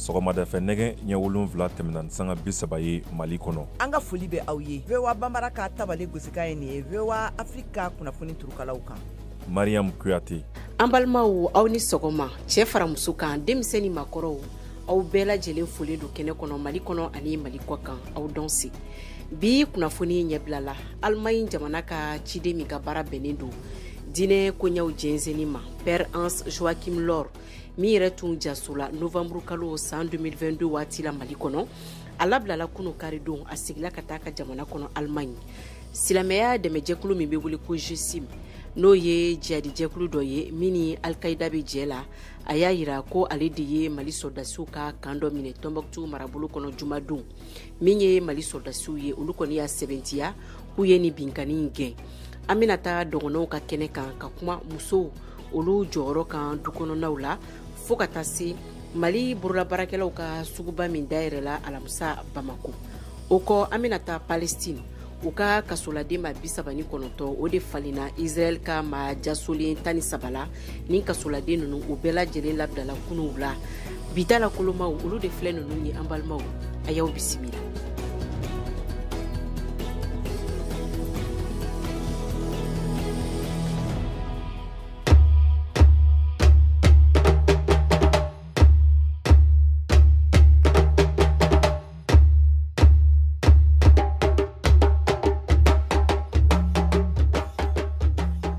Sɔgɔmada fɛ nɛgɛ ɲɛ 7 tɛmɛna ni sanga 30 ye Mali kɔnɔ. An ka foli bɛ aw ye VOA Banbara ka tabale gosikan ye nin ye VOA Afrique ka kunnafoni turukalaw kan. Mariam Kuyate. An balimaw, aw ni sɔgɔma, cɛ fara muso kan, denmisɛn ni makɔrɔw, aw bɛɛ lajɛlen folen don kɛnɛ kɔnɔ Mali kɔnɔ ani Mali kɔ kan, aw dɔn se. Bi kunnafoni ɲɛbila la, Allemagne jamana ka ciden min ka baara bɛnnen don diinɛ koɲɛw jɛnsɛnni ma, Père Hans Joachim Lor, min yɛrɛ tun jasola novembre kalo san 2022 waati la Mali kɔnɔ, a labilala kunu karidon, a sigila ka taa ka jamana kɔnɔ Allemagne. Silamɛya dɛmɛjɛkulu min bɛ wele ko GSIM, n'o ye jihadijɛkulu dɔ ye min ni Al-Qaïda bɛ jɛ la, a y'a yira ko ale de ye Mali sɔrɔdasiw ka kan dɔ minɛ Tombouctou marabolo kɔnɔ jumadon. Min ye Mali sɔrɔdasiw ye, olu kɔni y'a sɛbɛntiya k'u ye nin binkanni in gɛn. An bɛna taa dɔgɔnɔw ka kɛnɛ kan ka kuma musow olu jɔyɔrɔ kan du kɔnɔnaw la, fo ka taa se Mali bololabaarakɛlaw ka suguba min dayɛlɛla alamisa Bamako. O kɔ, an bɛna taa Palestine, u ka kasoladen ma 39, o de falenna Israël ka maa jasolen 13 la. Ni kasoladen ninnu, u bɛɛ lajɛlen labilala kunuw la. Bi ta la kolomaw, olu de filɛ ninnu ye. An balimaw, a y'aw bisimila.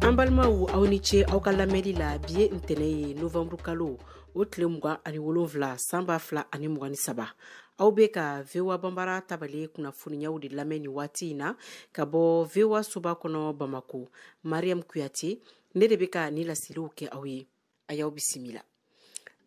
An balimaw, aw ni ce aw ka lamɛnli la. Bi ye ntɛnɛ ye, novembre kalo o tile 27, san 2023. Aw bɛ ka VOA Banbara tabale kunnafoniyaw de lamɛn nin waati in na ka bɔ VOA soba kɔnɔ Bamako. Mariam Kuyate, ne de bɛ ka ni laseliw kɛ aw ye. A y'aw bisimila.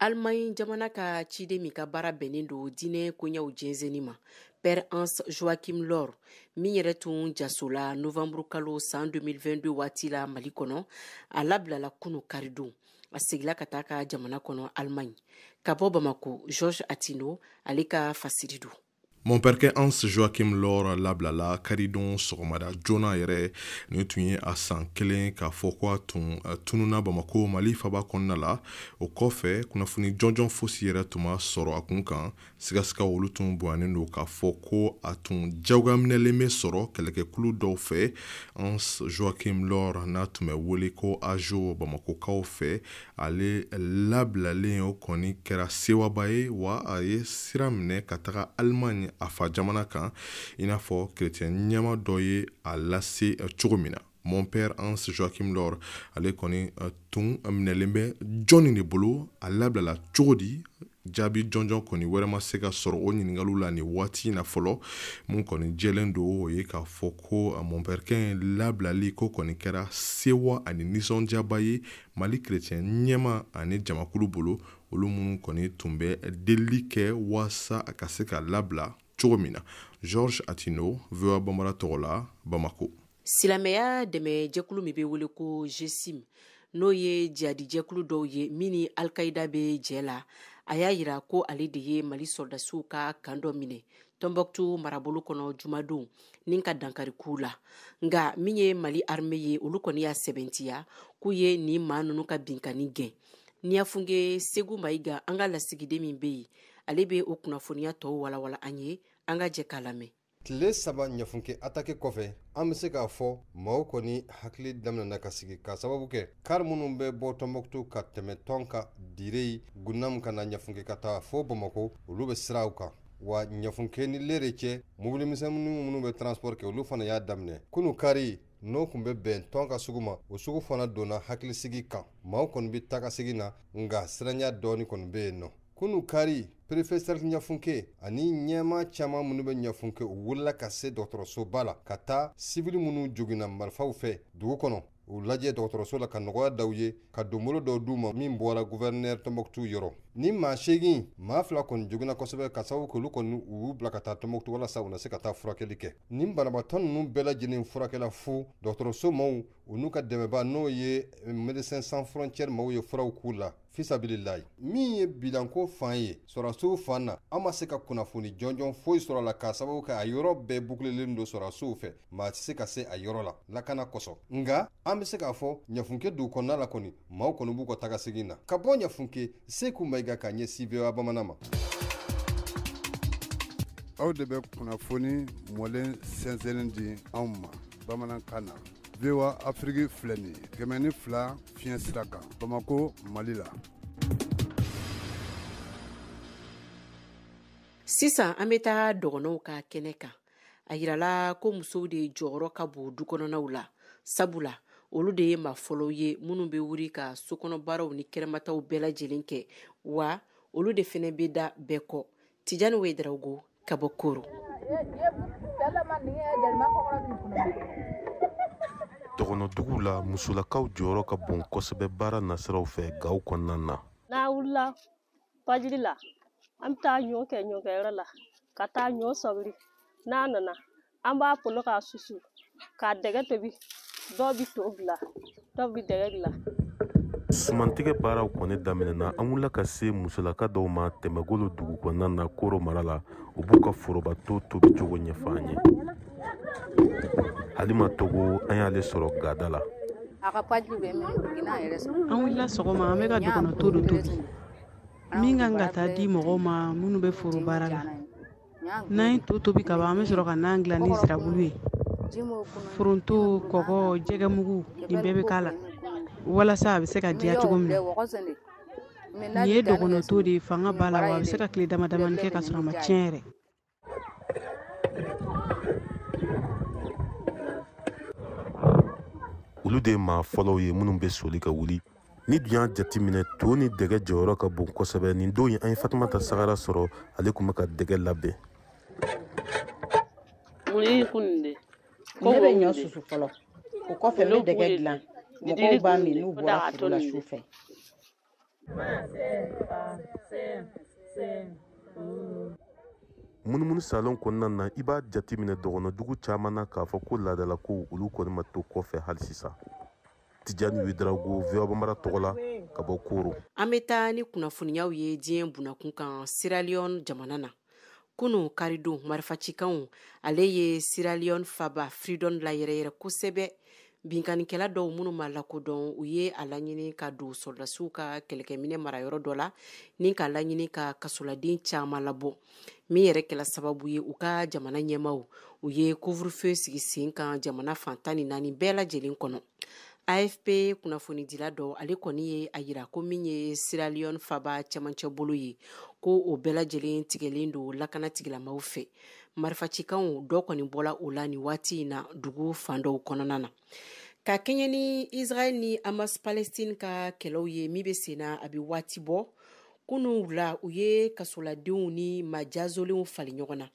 Allemagne jamana ka ciden min ka baara bɛnnen don diinɛ koɲɛw jɛnsɛnni ma, Père Hans Joachim Lor, min yɛrɛ tun jasola novembre kalo san 2022 waati la Mali kɔnɔ, a labilala kunu karidon, a segila ka taa ka jamana kɔnɔ Allemagne. Ka bɔ Bamako, Georges Atino, ale ka fasiri don. Mɔnpɛrikɛ Hans Joachim Lor labilala karidon sɔgɔmada joona yɛrɛ. Nin tun ye a san kelen k'a fɔ ko a tun tununa Bamako, Mali faba kɔnɔna la. O kɔfɛ, kunnafoni jɔnjɔn fosi yɛrɛ tun ma sɔrɔ a kun kan. Sigasigaw olu tun bonyanen don k'a fɔ ko a tun jagoyaminɛlen bɛ sɔrɔ kɛlɛkɛkulu dɔw fɛ. Hans Joachim Lor, n'a tun bɛ wele ko Ajo Bamakokaw fɛ, ale labilalen, o kɔni kɛra sewaba ye wa. A ye sira minɛ ka taga Allemagne, a fa jamana kan, i n'a fɔ kerecɛn ɲɛma dɔ ye a lase cogo min na. Mon père Hans Joachim Lor, ale kɔni tun minɛlen bɛ jɔnni de bolo? A labilala cogo di? Jaabi jɔnjɔn kɔni wɛrɛ ma se ka sɔrɔ o ɲininkaliw la nin waati in na fɔlɔ. Mun kɔni jɛlen don, o ye k'a fɔ ko mɔnpɛrikɛ labilali ko kɔni kɛra sewa ani nisɔndiyaba ye Mali kerecɛn ɲɛma ani jamakulu bolo, olu minnu kɔni tun bɛ delili kɛ waasa a ka se ka labila cogo min na. Georges Atino, VOA Banbara tɔgɔ la, Bamako. Silamɛya dɛmɛjɛkulu min bɛ wele ko GSIM, n'o ye jihadijɛkulu dɔw ye min ni Al-Qaïda bɛ jɛ la, a y'a yira ko ale de ye Mali sɔrɔdasiw ka kan dɔ minɛ Tombouctou marabolo kɔnɔ jumadon ni ka dankari k'u la. Nka min ye Mali armée ye, olu kɔni y'a sɛbɛntiya k'u ye nin maa ninnu ka binkanni gɛn. Niyafunke Segu Mayiga, an ka lasigiden min bɛ yen, ale bɛ o kunnafoniya tɔw walawala an ye. An ka jɛ k'a lamɛn. Tile 3 Ɲafunke attaque kɔfɛ, an bɛ se k'a fɔ maaw kɔni hakili daminɛna ka sigi, ka sababu kɛ kari minnu bɛ bɔ Tɔnbɔkutu ka tɛmɛ tɔn ka Direi Gunam ka na Ɲafunke ka taa fo Bamako, olu bɛ siraw kan wa. Ɲafunke ni Lere cɛ, mobili misɛnninw minnu bɛ transport kɛ, olu fana y'a daminɛ. Kunu kari, n'o tun bɛ bɛn tɔn ka sugu ma, o sugu fana donna hakilisigi kan. Maaw kɔni bɛ taga segin na, nka siranya dɔɔni kɔni bɛ yen nɔ. Kunu kari, préfet cercle Ɲafunke ani ɲɛmaa caman minnu bɛ Ɲafunke, u wulila ka se dɔgɔtɔrɔsoba la ka taa sibili minnu joginna marifaw fɛ dugu kɔnɔ, u lajɛ dɔgɔtɔrɔso la, ka nɔgɔya daw ye, ka donbolo dɔw d'u ma min bɔra gouverneur Tɔnbɔkutu yɔrɔ. Ni maa 8, maa 2 kɔni joginna kosɛbɛ, ka sababu kɛ olu kɔni u y'u bila ka taa Tɔnbɔkutu walasa u na se ka taa furakɛli kɛ. Nin banabaatɔ ninnu bɛɛ lajɛlen furakɛla fu. Dɔgɔtɔrɔso maaw, u n'u ka dɛmɛba, n'o ye Médecins Sans Frontières maaw ye furaw k'u la fisabililayi. Min ye bilanko fan ye sɔrɔdasiw fan na, an ma se ka kunnafoni jɔnjɔn foyi sɔrɔ a la, k'a sababu kɛ a yɔrɔ bɛɛ bukulelen don sɔrɔdasiw fɛ, maa tɛ se ka se a yɔrɔ la lakana kosɔn. Nka an bɛ se k'a fɔ Ɲafunke dugu kɔnɔna la kɔni, maaw kɔni b'u ka taga segin na. Ka bɔ Ɲafunke, Seku Mayiga, ka ɲɛsin VOA Bamanan ma. Aw de bɛ kunnafoni mɔlen sɛnsɛnnen di anw ma bamanankan na. VOA Afrique filɛ nin ye 102 fiɲɛ sira kan Bamako, Mali la. Sisan an bɛ taa dɔgɔnɔw ka kɛnɛ kan. A yirala ko musow de jɔyɔrɔ ka bon du kɔnɔnaw la, sabula olu de ye maa fɔlɔw ye minnu bɛ wuli ka sokɔnɔbaaraw ni kɛnɛmataw bɛɛ lajɛlen kɛ, wa olu de fɛnɛ bɛ da bɛɛ kɔ. Tijani Ouedraogo ka bɔ Koro. Dɔgɔnɔdugu la, musolakaw jɔyɔrɔ ka bon kosɛbɛ baara nasiraw fɛ gaw kɔnɔna na. N'an wulila fajiri la, an bɛ taa ɲɔ kɛ ɲɔkɛyɔrɔ la ka taa ɲɔ sɔgiri. N'a nana, an b'a polo k'a susu k'a dɛgɛ tobi. Dɔw bɛ to dilan, dɔw bɛ dɛgɛ dilan. Sumantigɛ baaraw kɔni daminɛna. An wulila ka se musolaka dɔw ma Tɛmɛgolo dugu kɔnɔna na Koro mara la. U b'u ka forobato tobi cogo ɲɛfɔ an ye. Halima Togo, an y'ale sɔrɔ gada la. An wulila sɔgɔma, an bɛ ka dɔgɔnɔto de tobi min kan ka taa di mɔgɔw ma minnu bɛ foro baara la. N'an ye to tobi ka ban, an bɛ sɔrɔ ka nan dilan ni sirabulu ye. Foronto, kɔgɔ, jɛgɛmugu, nin bɛɛ bɛ k'a la walasa a bɛ se ka diya cogo min na. Nin ye dɔgɔnɔto de ye, fanga b'a la, wa a bɛ se ka tile dama damani kɛ ka sɔrɔ a ma tiɲɛ yɛrɛ. Olu de ye maa fɔlɔw ye minnu bɛ soli ka wuli. Ni dun y'a jateminɛ, to ni dɛgɛ jɔyɔrɔ ka bon kosɛbɛ. Nin don in, an ye Fatumata Sagara sɔrɔ, ale tun bɛ ka dɛgɛ labɛn. Ne bɛ ɲɔ susu fɔlɔ, o kɔfɛ n bɛ dɛgɛ dilan. Mɔgɔw b'a min n'u bɔra foro la su fɛ. Munumunu salon kɔnɔna na, i b'a jateminɛ dɔgɔnɔdugu caman na k'a fɔ ko laadalakow olu kɔni ma to kɔfɛ hali sisan. Tijani Ouedraogo, VOA Bambara tɔgɔ la ka bɔ Koro. An bɛ taa ni kunnafoniyaw ye diɲɛ bunakun kan Sierra Leone jamana na. Kunu karidon, marifacikanw ale ye Sierra Leone faba Freedom la yɛrɛyɛrɛ kosɛbɛ. Binkannikɛla dɔw minnu ma lakodɔn, u ye a laɲini ka don sɔrɔdasiw ka kɛlɛkɛminɛ marayɔrɔ dɔ la ni k'a laɲini ka kasoladen caman labɔ, min yɛrɛ kɛla sababu ye u ka jamana ɲɛmaaw u ye couvre-feu sigi sen kan jamana fan 14 bɛɛ lajɛlen kɔnɔ. AFP kunnafonidila dɔ, ale kɔni ye a yira ko min ye Sierra Leone faba cɛmancɛ bolo ye, ko o bɛɛ lajɛlen tigɛlen don lakana tigilamaw fɛ. Marifacikanw dɔ kɔni bɔla o la nin waati in na dugu fan dɔw kɔnɔna na. Ka kɛɲɛ ni Israël ni Hamas Palestine ka kɛlɛw ye min bɛ sen na a bɛ waati bɔ, kunun wula u ye kasoladenw ni majazolenw falen ɲɔgɔn na.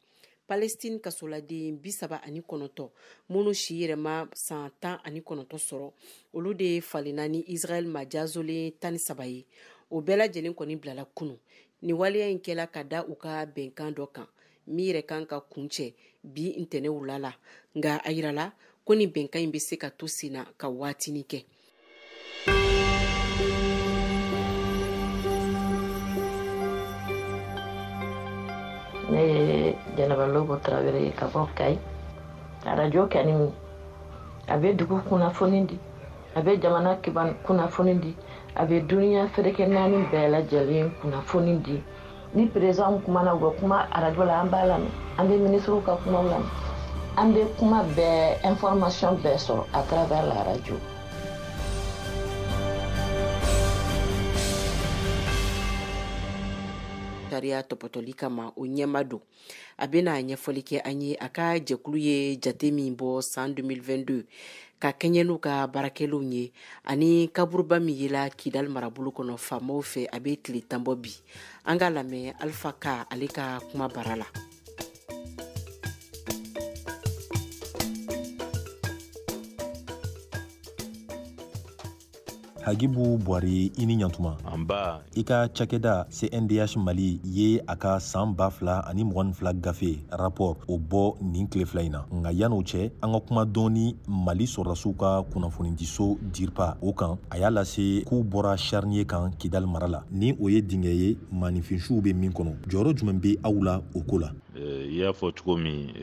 Palestine kasoladen 39 minnu si yɛrɛ ma san 19 sɔrɔ, olu de falenna ni Israël majazolen 13 ye. O bɛɛ lajɛlen kɔni bilala kunun. Nin waleya in kɛla ka da u ka bɛnkan dɔ kan min yɛrɛ kan ka kuncɛ bi ntɛnɛn wula la, nka a yirala ko nin bɛnkan in bɛ se ka to sen na ka waatinin kɛ. Ne ye Jɛnɛba Lobo Tarawele ye ka bɔ Kayi. Arajo kɛni a bɛ dugu kunnafoni di, a bɛ jamana kunnafoni di, a bɛ duniya ferekɛ naani bɛɛ lajɛlen kunnafoni di. Ni président kumana, u bɛ kuma arajo la, an b'a lamɛn, an bɛ ministres ka kumaw lamɛn, an bɛ kuma bɛɛ, information bɛɛ sɔrɔ à travers la radio. Sariya tɔpɔtɔli kama o ɲɛma don, a bɛna ɲɛfɔli kɛ an ye a ka jɛkulu ye jate min bɔ san 2022 ka kɛɲɛ n'u ka baarakɛlenw ye, ani kaburuba min yela Kidali marabolo kɔnɔ faamaw fɛ a bɛ tile 10 bɔ bi. An k'a lamɛn Alpha Ka ale ka kuma bara la. Hagibu Buwari, i ni ɲantuma. Anba. I ka cakɛda CNDH Mali ye a ka san 2022 gafe rapport o bɔ nin tile fila in na. Nka yan'o cɛ, an ka kuma dɔɔni Mali sɔrɔdasiw ka kunnafonidiso DIRPA o kan. A y'a lase k'u bɔra charnier kan Kidali mara la. Ni o ye dingɛ ye maaninfinsuw bɛ min kɔnɔ. Jɔyɔrɔ jumɛn bɛ aw la o ko la? I y'a fɔ cogo min,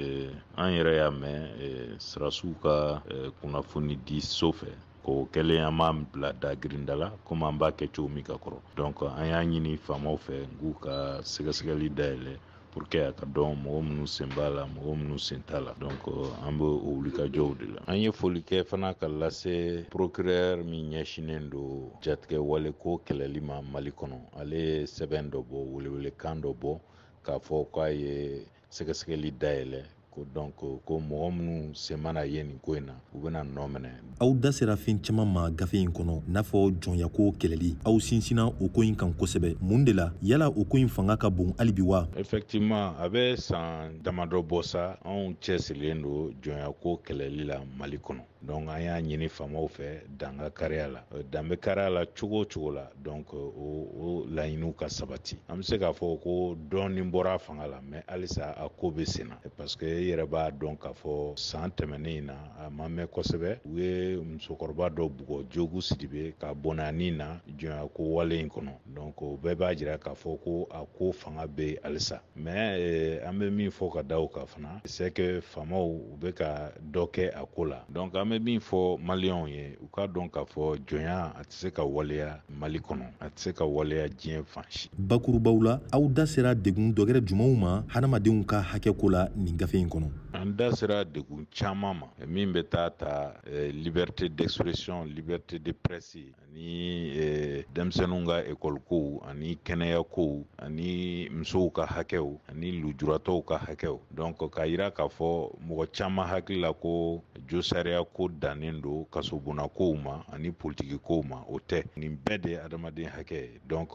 an yɛrɛ y'a mɛn sɔrɔdasiw ka kunnafoni di so fɛ. Ko kɛlen an b'an bila da girinda la komi an b'a kɛ cogo min ka kɔrɔ. Donc an y'a ɲini faamaw fɛ k'u ka sɛgɛsɛgɛli dayɛlɛ pour que a ka dɔn mɔgɔ minnu sen b'a la, mɔgɔ minnu sen t'a la. Donc an bɛ o wulikajɔw de la. An ye foli kɛ fana ka lase procureur min ɲɛsinnen don jatigɛ wale ko kɛlɛli ma Mali kɔnɔ. Ale ye sɛbɛn dɔ bɔ, welewelekan dɔ bɔ k'a fɔ k'a ye sɛgɛsɛgɛli dayɛlɛ, ko donc ko mɔgɔ minnu sen mana ye nin ko in na, u bɛna nɔ minɛ. Aw da sera fɛn caman ma gafe in kɔnɔ, n'a fɔ jɔnyako kɛlɛli. Aw sinsinna o ko in kan kosɛbɛ. Mun de la yala o ko in fanga ka bon hali bi wa? Effectivement, a bɛ san damadɔ bɔ sa, anw cɛsirilen don jɔnyako kɛlɛli la Mali kɔnɔ. Donc an y'a ɲini faamaw fɛ dan ka kariya la, dan bɛ kariya la cogo o cogo la, donc o laɲiniw ka sabati. An bɛ se k'a fɔ ko dɔɔnin bɔra a fanga la, mais halisa a ko bɛ sen na, parce que i yɛrɛ b'a dɔn k'a fɔ san tɛmɛnen in na, a ma mɛn kosɛbɛ, u ye musokɔrɔba dɔ bugɔ, Jogu Sidibe, ka bɔnna na jɔnyako wale in kɔnɔ. Donc o bɛɛ b'a jira k'a fɔ ko a ko fanga bɛ yen halisa. Mais an bɛ min fɔ ka da o kan fana, c'est que faamaw u bɛ ka dɔ kɛ a ko la. Donc an bɛ min fɔ maliyɛnw ye, u k'a dɔn k'a fɔ jɔnya a tɛ se ka waleya Mali kɔnɔ, a tɛ se ka waleya diɲɛ fan si. Bakurubaw la, aw da sera degun dɔgɛrɛ jumɛnw ma hadamadenw ka hakɛ ko la nin gafe in kɔnɔ? An da sera degun caman ma min bɛ taa ta liberté d'expression, liberté de presse, ani denmisɛnninw ka école kow, ani kɛnɛya kow, ani musow ka hakɛw, ani lujuratɔw ka hakɛw. Donc k'a yira k'a fɔ mɔgɔ caman hakili la ko josariya ko dannen don kasobonna kow ma ani politiki kow ma, o tɛ. Nin bɛɛ de ye adamaden hakɛ ye. Donc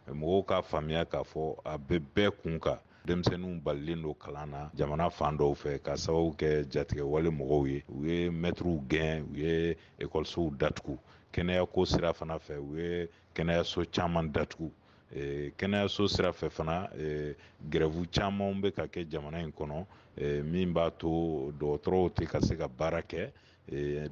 mɔgɔw k'a faamuya k'a fɔ a bɛ bɛɛ kun kan. Denmisɛnninw balilen don kalan na jamana fan dɔw fɛ ka sababu kɛ jatigɛwale mɔgɔw ye. U ye mɛtiriw gɛn, u ye ekɔlisow datugu. Kɛnɛyako sira fana fɛ, u ye kɛnɛyaso caman datugu. Kɛnɛyaso sira fɛ fana, grève caman bɛ ka kɛ jamana in kɔnɔ, min b'a to dɔgɔtɔrɔw tɛ ka se ka baara kɛ.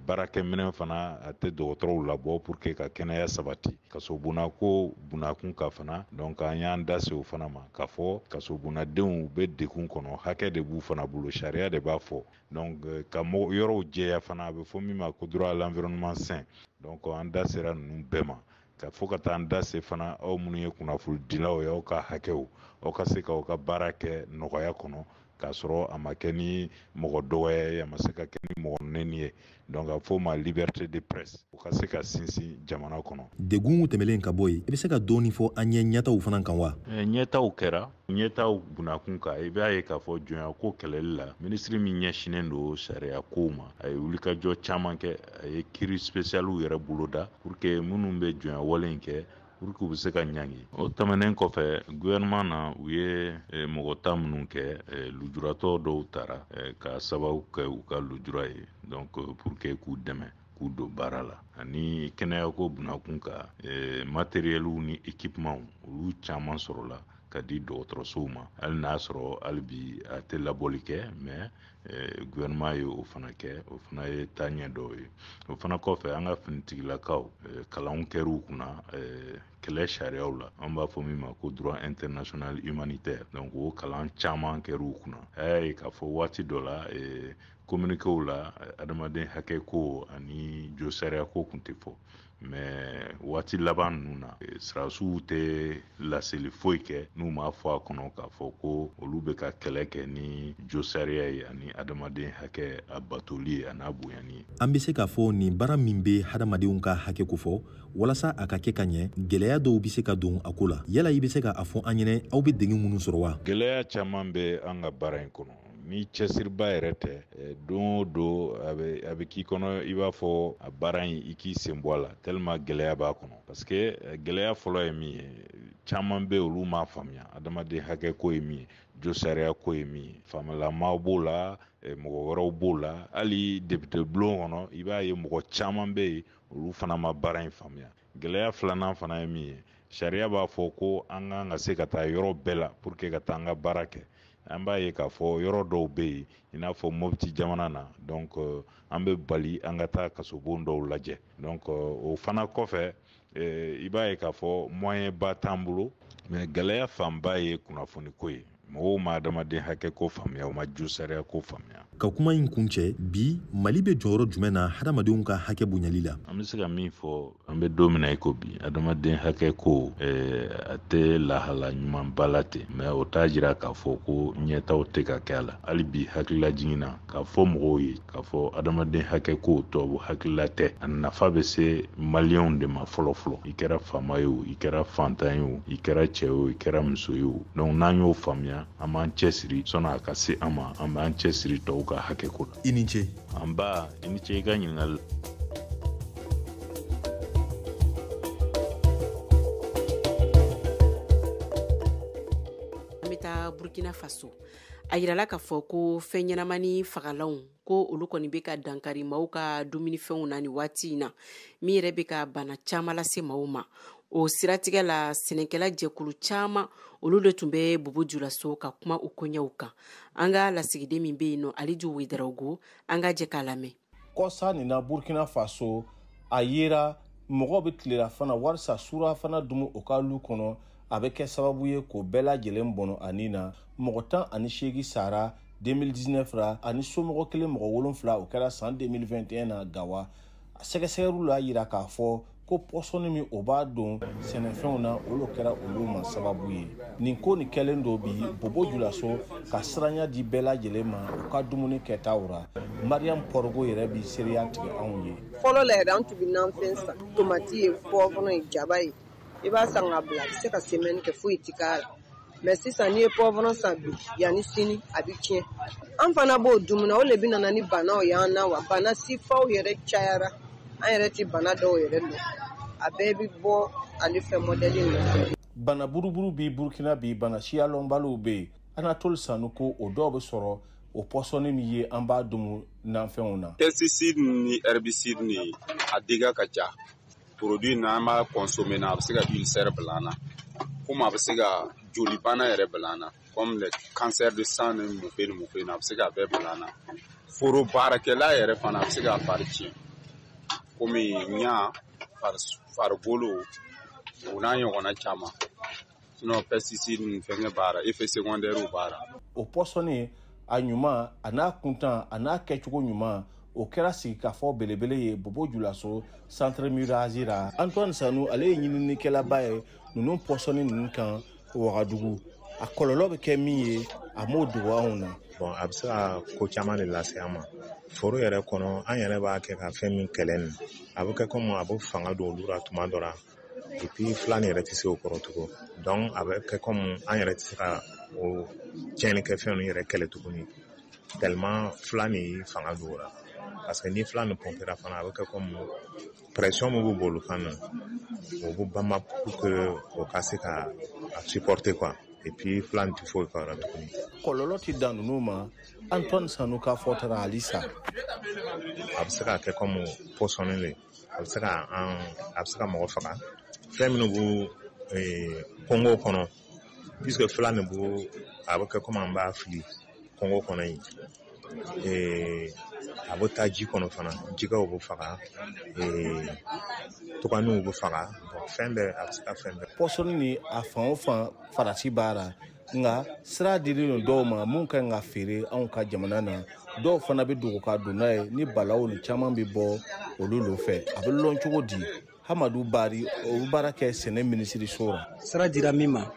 Baarakɛminɛn fana a tɛ dɔgɔtɔrɔw labɔ pour que ka kɛnɛya sabati. Kasobonna ko bunakun ka fana, donc an y'an da se o fana ma k'a fɔ kasobonnadenw bɛ degun kɔnɔ, hakɛ de b'u fana bolo, sariya de b'a fɔ. Donc ka yɔrɔw jɛya fana, a bɛ fɔ min ma ko droit à l'environnement sain. Donc an da sera ninnu bɛɛ ma, ka fɔ ka taa an da se fana aw minnu ye kunnafonidilaw ye, aw ka hakɛw, aw ka se k'aw ka baara kɛ nɔgɔya kɔnɔ, k'a sɔrɔ a ma kɛ ni mɔgɔ dɔgɔya ye, a ma se ka kɛ ni mɔgɔ nɛni ye. Donc a fɔ o ma liberté de presse, o ka se ka sinsin jamana kɔnɔ. Degun tɛmɛlen ka bɔ yen, i bɛ se ka dɔɔni fɔ an ye ɲɛtaw fana kan wa? Ɲɛtaw kɛra, ɲɛtaw bunakun kan. I b'a ye k'a fɔ jɔnya ko kɛlɛli la, minisiri min ɲɛsinnen don sariya kow ma, a ye wulikajɔ caman kɛ, a ye kiiri spécialiw yɛrɛ boloda pour que minnu bɛ jɔnya wale in kɛ, pour que u bɛ se ka ɲangi. O tɛmɛnen kɔfɛ, gouvernement na, u ye mɔgɔ ta minnu kɛ, lujuratɔ dɔw tara ka sababu kɛ u ka lujura ye, donc pour que k'u dɛmɛ k'u don baara la. Ani kɛnɛyako bunakun kan, matériels ni équipements, olu caman sɔrɔla ka di dɔgɔtɔrɔsow ma, hali n'a sɔrɔ hali bi a tɛ labɔli kɛ, mais gouvernement ye o fana kɛ, o fana ye taaɲɛ dɔw ye. O fana kɔfɛ, an ka finitigilakaw, kalanw kɛr'u kunna kɛlɛ sariyaw la, an b'a fɔ min ma ko droit international humanitaire. Donc o kalan caman kɛr'u kunna. A y'a ye k'a fɔ waati dɔ la, communiquéw la, adamaden hakɛ ko ani josariya ko kun tɛ fɔ, mais waati laban ninnu na, sirasiw tɛ laseli foyi kɛ n'u m'a fɔ a kɔnɔ k'a fɔ ko olu bɛ ka kɛlɛ kɛ ni josariya ye ani adamaden hakɛ a batoli ye a n'a bonyani ye. An bɛ se k'a fɔ nin baara min bɛ hadamadenw ka hakɛ ko fɔ, walasa a ka kɛ ka ɲɛ, gɛlɛya dɔw bɛ se ka don a ko la. Yala i bɛ se k'a fɔ an ɲɛnɛ aw bɛ degun minnu sɔrɔ wa? Gɛlɛya caman bɛ an ka baara in kɔnɔ. Ni cɛsiriba yɛrɛ tɛ, don o don a bɛ k'i kɔnɔ i b'a fɔ a baara in i k'i sen bɔ a la, tellement gɛlɛya b'a kɔnɔ. Parce que gɛlɛya fɔlɔ ye min ye, caman bɛ olu m'a faamuya adamaden hakɛ ko ye min ye, josariya ko ye min ye. Faamalamaw b'o la, mɔgɔ wɛrɛw b'o la, hali député bulon kɔnɔ i b'a ye mɔgɔ caman bɛ yen, olu fana ma baara in faamuya. Gɛlɛya filanan fana ye min ye, sariya b'a fɔ ko an kan ka se ka taa yɔrɔ bɛɛ la pour que ka taa an ka baara kɛ. An b'a ye k'a fɔ yɔrɔ dɔw bɛ yen, i n'a fɔ Mopti jamana na, donc an bɛ bali an ka taa kasobon dɔw lajɛ. Donc o fana kɔfɛ, i b'a ye k'a fɔ moyen ba t'an bolo, mais gɛlɛya fanba ye kunnafoni ko ye. Mɔgɔw ma adamaden hakɛ ko faamuya, u ma jo sariya ko faamuya. Ka kuma in kuncɛ, bi Mali bɛ jɔyɔrɔ jumɛn na hadamadenw ka hakɛ bonyali la? An bɛ se ka min fɔ, an bɛ don min na i ko bi, adamaden hakɛ ko a tɛ lahala ɲumanba la ten, mais o t'a jira k'a fɔ ko ɲɛtaw tɛ ka kɛ a la. Hali bi hakililajigin na k'a fɔ mɔgɔw ye k'a fɔ adamaden hakɛ ko tubabu hakilila tɛ, a nafa bɛ se maliyɛnw de ma fɔlɔ fɔlɔ. I kɛra faama ye o, i kɛra fantan ye o, i kɛra cɛ ye o, i kɛra muso ye o. Donc n'an y'o faamuya, an b'an cɛsiri sɔnni a ka se an ma, an b'an cɛsiri tɔw ka hakɛ ko la. I ni ce. An ba, i ni ce i ka ɲininkali. An bɛ taa Burkina Faso. A yirala k'a fɔ ko fɛn ɲɛnamani fagalanw ko olu kɔni bɛ ka dankari maaw ka dumunifɛnw na nin waati in na, min yɛrɛ bɛ ka bana caman lase maaw ma. O siratigɛ la, sɛnɛkɛla jɛkulu caman olu de tun bɛ Bobo Julaso ka kuma o koɲɛw kan. An ka lasigiden min bɛ yen nɔ, Aliju Wedarawogo, an ka jɛ k'a lamɛn. Kɔsa nin na Burkina Faso, a yera mɔgɔ bɛ tilelafana walisa surafana dumu o ka lu kɔnɔ, a bɛ kɛ sababu ye k'o bɛɛ lajɛlen bɔnɔ a nin na. Mɔgɔ 18 sara 2019 ra, ani somɔgɔ kelen mɔgɔ 7 o kɛra san 2021 na Gawa. A sɛgɛsɛgɛliw y'a yira k'a fɔ ko pɔsɔni min o b'a don sɛnɛfɛnw na, olu kɛra olu ma sababu ye. Nin ko nin kɛlen don bi Bobo Julaso ka siranya di bɛɛ lajɛlen ma u ka dumuni kɛtaw ra. Mariam Pɔrɔgo yɛrɛ bi seereya tigɛ anw ye. Fɔlɔ la yɛrɛ, an tun bɛ nanfɛn san, tomati ye, poivron ye, jaba ye. I b'a san k'a bila, a bɛ se ka semaine kɛ foyi ti k'a la. Mais sisan n'i ye poivron san bi, yanni sini a bɛ tiɲɛ. An fana b'o dumuni, o de bɛ nana ni banaw y'an na wa bana sifaw yɛrɛ cayara. An yɛrɛ tɛ bana dɔw yɛrɛ dɔn, a bɛɛ bɛ bɔ ale fɛn mɔdɛli in na. Bana buruburu bi Burkina bi, bana siyalɔnbaliw bɛ yen. Anatole Sanu ko o dɔw bɛ sɔrɔ o pɔsɔni min ye an b'a dumu nanfɛnw na. Pesticide ni herbicide ni a dégâts ka ca. Produit n'an b'a consommer na, a bɛ se ka ulcère bila an na, komi a bɛ se ka jolibana yɛrɛ bila an na, comme le cancer de sang ni mun fɛn ni mun fɛn, a bɛ se k'a bɛɛ bila an na. Foro baarakɛla yɛrɛ fana, a bɛ se k'a fari tiɲɛ, komi ɲa, farikolo, o n'a ɲɔgɔnna caman. Sinon pesticide ni fɛnkɛ b'a la, effet secondaire b'a la. O pɔsɔni a ɲuman, a n'a kuntan, a n'a kɛcogo ɲuman, o kɛra sigikafɔ belebele ye Bobo Julaso centre Murazi la. Antoine Sanu, ale ye ɲininikɛlaba ye ninnu pɔsɔni ninnu kan Wagadugu. A kɔlɔlɔ bɛ kɛ min ye, a m'o dogo anw na. Bon, a bɛ se ka ko caman de lase an ma. Foro yɛrɛ kɔnɔ, an yɛrɛ b'a kɛ ka fɛn min kɛlɛ nin, a bɛ kɛ komi a bɛ fanga don olu la tuma dɔ la, et puis filan yɛrɛ tɛ se o kɔrɔ tugun. Donc a bɛ kɛ komi an yɛrɛ tɛ se ka o tiɲɛnikɛfɛn ninnu yɛrɛ kɛlɛ tuguni, tellement filan de fanga don o la. Parce que ni filan nin pɔnpera fana, a bɛ kɛ komi pression min b'u bolo kan na, o bɛ banba pour que o ka se ka a supporter quoi. Et puis filan tɛ foyi k'a la tuguni. Kɔlɔlɔ tɛ dan ninnu ma, Antoine Sanu ka fɔ taara halisa. A bɛ se ka kɛ komi pɔsɔni de, a bɛ se ka an, a bɛ se ka mɔgɔ faga. Fɛn minnu b'u kungo kɔnɔ, puisque filan nin b'u, a bɛ kɛ komi an b'a fili kungo kɔnɔ yen. A bɛ taa ji kɔnɔ fana, jikɛw bɛ faga, tɔgɔninw bɛ faga, fɛn bɛɛ, a bɛ se ka fɛn bɛɛ. Pɔsɔni ni a fan o fan farati b'a la, nka sira dilen don dɔw ma mun ka kan ka feere anw ka jamana na. Dɔw fana bɛ dogo ka don n'a ye ni balaw ni caman bɛ bɔ olu nɔfɛ. A bɛ lɔn cogo di? Hamadu Bari, o bɛ baara kɛ sɛnɛ minisiriso la. Sira dira min ma,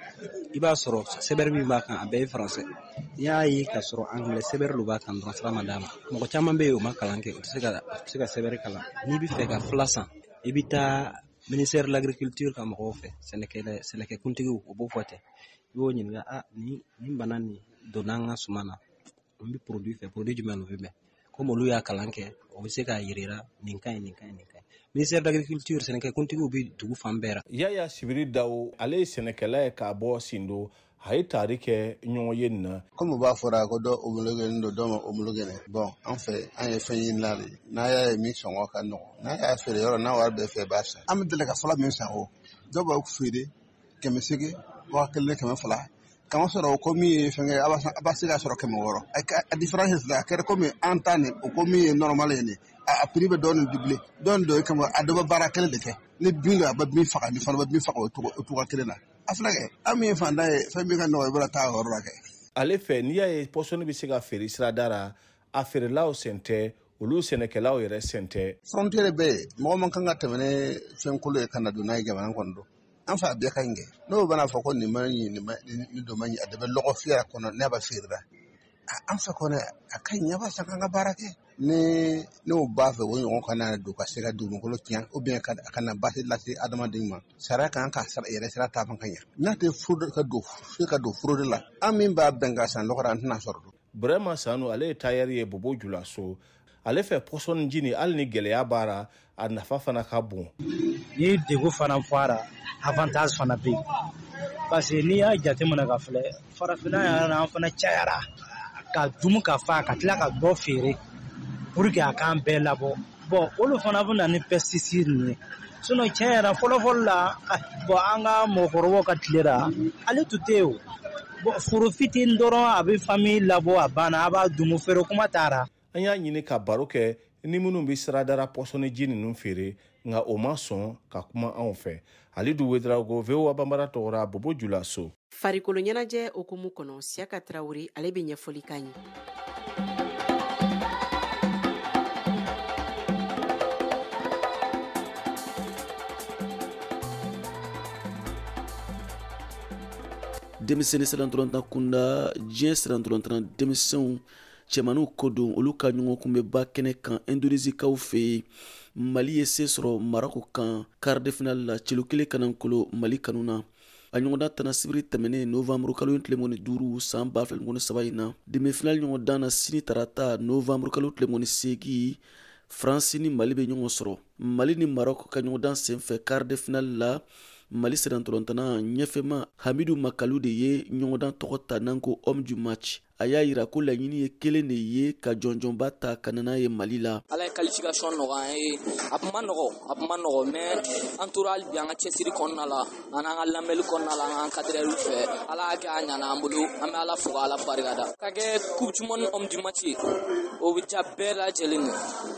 i b'a sɔrɔ sɛbɛri min b'a kan, a bɛɛ ye faransɛ. N'i y'a ye k'a sɔrɔ angilɛ sɛbɛri de b'a kan dɔrɔn, sira ma d'a ma. Mɔgɔ caman bɛ yen, o ma kalan kɛ, o tɛ se ka sɛbɛri kalan. N'i bɛ fɛ ka fila san, i bɛ taa ministère de l'agriculture ka mɔgɔw fɛ, sɛnɛkɛkuntigiw, o b'o fɔ ten. I b'o ɲininka, a nin bana nin donna an ka suman na, an bɛ produit fɛ, produit jumɛn de bɛ bɛn? Komi olu y'a kalan kɛ, o bɛ se k'a yir'i la nin ka ɲi, nin ka ɲi, nin ka ɲi. Ministère de l'agriculture, sɛnɛkɛkuntigiw bɛ dugu fan bɛɛ la. Yaya Sibiri Dawo, ale ye sɛnɛkɛla ye k'a bɔ Sindo, a ye taari kɛ ɲɔgɔn ye nin na. Komi u b'a fɔra ko dɔ homologué don, dɔ ma homologué. Bon, an fɛ, an ye fɛn ɲinina de ye. N'a y'a ye min sɔngɔ ka nɔgɔn, n'a y'a feere yɔrɔ n'a wari bɛɛ fɛ, i b'a san. An bɛ deli ka fɔlɔ min san o, dɔw b'a feere 800, 1200. Kama sɔrɔ o ko min ye fɛnkɛ, a b'a se k'a sɔrɔ 600. A différence la, a kɛra komi an ta nin, o ko min ye normal ye nin, a prix bɛ dɔɔnin doubler, dɔɔnin dɔ ye kɛmɛ, a dɔ bɛ baara kelen de kɛ. Ni bin don, a bɛ bin faga, ni fana bɛ bin faga o cogo kelen na. A filɛ kɛ, an min ye fantan ye, fɛn min ka nɔgɔ, i bɛna taa o yɔrɔ la kɛ. Ale fɛ, n'i y'a ye pɔsɔni bɛ se ka feere sirada la, a feerelaw sen tɛ, olu sɛnɛkɛlaw yɛrɛ sen tɛ. Frontière bɛ yen, mɔgɔ man kan ka tɛmɛ ni fɛn kolo ye ka na don n'a ye jamana kɔnɔ don. An fɛ a bɛɛ ka ɲi kɛ. N'o bɛna fɔ ko nin ma ɲi, nin don ma ɲi, a de bɛ lɔgɔ fiyɛ a kɔnɔ n'a bɛ feere la. An fɛ kɔni a ka ɲi, a b'a san k'an ka baara kɛ. Ni n'o b'a fɛ o ɲɔgɔn kana don ka se ka dugukolo tiɲɛ ou bien ka na baasi lase adamaden ma, sariya kan ka yɛrɛ sira ta ka ɲɛ. N'a tɛ furu ka don se ka don furu de la, an min b'a bɛn ka san lɔgɔ la, an tɛna sɔrɔ don. Burama Sanu, ale ye tayɛri ye Bobo Julaso. Ale fɛ, pɔsɔni ji nin, hali ni gɛlɛya b'a la, a nafa fana ka bon. Ni degun fana fɔra, avantage fana bɛ yen, parce que n'i y'a jateminɛ ka filɛ, farafinna yɛrɛ la, an fana cayara ka dumu ka fa ka tila ka dɔ feere pour que a k'an bɛɛ labɔ. Bon, olu fana bɛ na ni pesticide ninnu ye. Sinon, tiɲɛ yɛrɛ, fɔlɔ-fɔlɔ la, bon, an ka mɔgɔkɔrɔbaw ka tile la, ale tun tɛ yen o. Bon, foro fitinin dɔrɔn, a bɛ famille labɔ, a banna, a b'a dumu, feere kuma taara. An y'a ɲini ka baro kɛ ni minnu bɛ siradara pɔsɔni ji ninnu feere, nka o ma sɔn ka kuma anw fɛ. Alidu Wedarago, VOA Banbara tɔgɔra, Bobo Julaso. Farikolo ɲɛnajɛ hukumu kɔnɔ, Siyaka Tarawele, ale bɛ ɲɛfɔli k'an ye. Denmisɛnnin sirantɔlɔntan kunda, diɲɛ sirantɔlɔntan denmisɛnw cɛmaninw ko don, olu ka ɲɔgɔn kunbɛba kɛnɛ kan Indonésikaw fɛ yen, Mali ye se sɔrɔ Marako kan quart de finale la, celu kelen kanankolo Mali kanu na. A ɲɔgɔndan tana sibiri tɛmɛnen, novembre kalo tile 25 san 2023 in na. Demi finale ɲɔgɔndan na, sini tarata, novembre kalo tile 28, Faransi ni Mali bɛ ɲɔgɔn sɔrɔ. Mali ni Maroko ka ɲɔgɔndan senfɛ quart de finale la, Mali sirantɔlɔntana ɲɛfɛma Hamidu Makalu de ye ɲɔgɔndan tɔgɔ ta n'an ko homme du match. A y'a yira ko laɲini ye kelen de ye, ka jɔnjɔnba ta ka na n'a ye Mali la. Ala ye qualification nɔgɔya an ye. A tun ma nɔgɔ, a tun ma nɔgɔ, mais an tora hali bi an ka cɛsiri kɔnɔna la, an n'an ka lamɛnli kɔnɔna la, an ka encadreur fɛ. Ala y'a kɛ a ɲana an bolo. An bɛ Ala fo ka Ala barikada. Ka kɛ coupe du monde homme du match ye, o bɛ diya bɛɛ lajɛlen ye,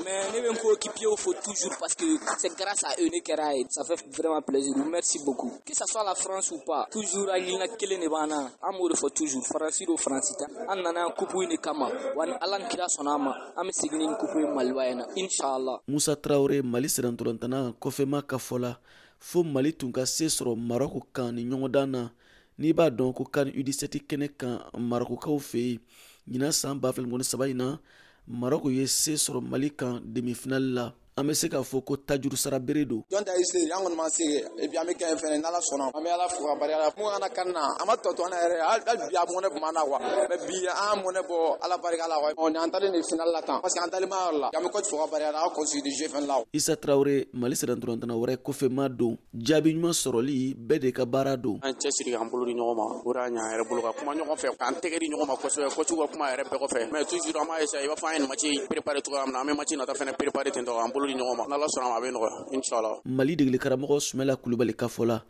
mais ne bɛ n coéquipier fo toujours, parce que c'est grâce à eux ne kɛra ye. Ça fait vraiment plaisir, merci beaucoup. Que ça soit la France ou pas, toujours hakilina kelen de b'an na, an b'o de fɔ toujours: Faransi do, Faransi tɛ. An nana yan coupe in de kama wa. Ni Ala ni kira sɔnna a ma, an bɛ segin ni coupe ye Maliba in na, inshallah. Musa Tarawele, Mali sirantɔlɔntana kɔfɛma ka fɔ la, fo Mali tun ka se sɔrɔ Marɔku kan ni ɲɔgɔndan na. N'i b'a dɔn ko CAN U17 kɛnɛ kan Marɔkukaw fɛ yen ɲinan san 2023 in na, Marɔku ye se sɔrɔ Mali kan demi finale la. An bɛ se k'a fɔ ko tajuru sara bere don. Jɔn ta ye se, an kɔni m'an se kɛ, et puis an bɛ gagner fɛnɛ, n'Ala sɔnna. An bɛ Ala fo ka barika da. Mun kana kan na, a ma tɔ to an na yɛrɛ. Hali bi a mɔnɛ tun b'an na quoi, mais bi an mɔnɛ bɔ Ala barika la quoi. Ɔ, an taalen de finale la tan, parce que an taalen ma yɔrɔ la. An bɛ coach fo ka barika da, a ka conseil de jeu fɛnɛ la. Isa Tarawele, Mali sirantɔlɔntana wɛrɛ kɔfɛma don. Jaabi ɲuman sɔrɔli, bɛɛ de ka baara don. An cɛsiri k'an bolo di ɲɔgɔn ma, o de y'a ɲɛ an yɛrɛ bolo ka kuma ɲɔgɔn fɛ, k'an tɛgɛ di ɲɔgɔn ma kosɛbɛ, coach ka kuma yɛrɛ bɛɛ kɔfɛ. Mais toujours an b'a essayer, i b'a fɔ an ye nin match préparer cogoya min na, an bɛ match nata fɛnɛ préparer ten tɔ, k'an bolo di ɲɔgɔn ma. N'Ala sɔnna ma, a bɛ nɔgɔya, inshallah. Mali degeli karamɔgɔ Sumala Kulubali ka fɔ la,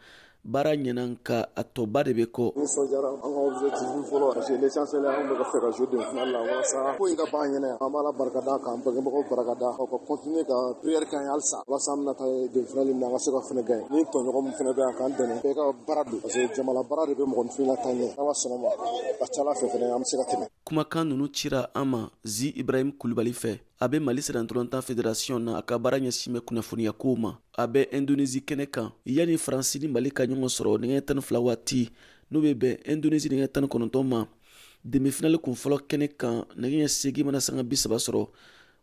baara ɲɛna, nka a tɔba de bɛ kɔ. Nisɔndiyara. An ka objectif fɔlɔ, parce que l'essentiel, an bɛ ka fɛ ka jouer demi-finale la walasa ko in ka ban ɲɛnɛ. An b'Ala barikada, k'an bangebagaw barikada, ka continuer ka prière k'an ye halisa, walasa an bɛna taa demi-finale min na, an ka se ka fɛnɛ gagner. Ni tɔɲɔgɔn min fɛnɛ bɛ yan k'an dɛmɛ, bɛɛ ka baara don, parce que jamana baara de bɛ mɔgɔninfin la taa ɲɛ. Ala sɔnna ma, a ca Ala fɛ fɛnɛ, an bɛ se ka tɛmɛ. Kumakan ninnu cira an ma Zi Ibrahim Kulubali fɛ. A bɛ Mali sirantɔlɔntan fédération na, a ka baara ɲɛsin bɛ kunnafoniya kow ma. A bɛ Indonésie kɛnɛ kan yanni Faransi ni Mali ka ɲɔgɔn sɔrɔ nɛgɛ 12 waati, n'o bɛ bɛn Indonésie nɛgɛ 19 ma, demi-finale kun fɔlɔ kɛnɛ kan, nɛgɛ 8 mana sanga 30 sɔrɔ,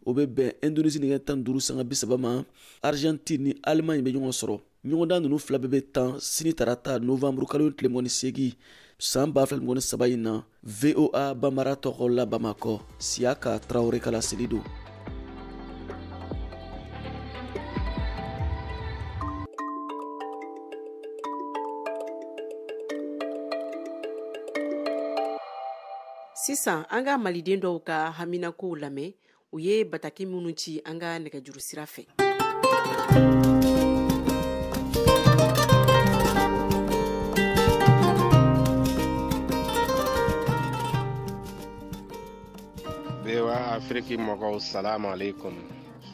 o bɛ bɛn Indonésie nɛgɛ 15 sanga 30 ma, Argentine ni Allemagne bɛ ɲɔgɔn sɔrɔ. Ɲɔgɔndan ninnu fila bɛɛ bɛ tan sini tarata, novembre kalo tile 28 san 2023 in na. VOA Banbara tɔgɔ la, Bamakɔ, Siyaka Tarawele ka laseli don. Sisan, an ka maliden dɔw ka haminakow lamɛn, u ye bataki minnu ci an ka nɛgɛjuru sira fɛ. VOA Afiriki mɔgɔw, salamu alaikum.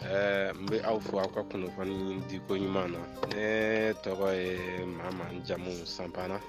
N bɛ aw fo aw ka kunnafoni diko ɲuman na. Ne tɔgɔ ye Mama, jamu Sanpana.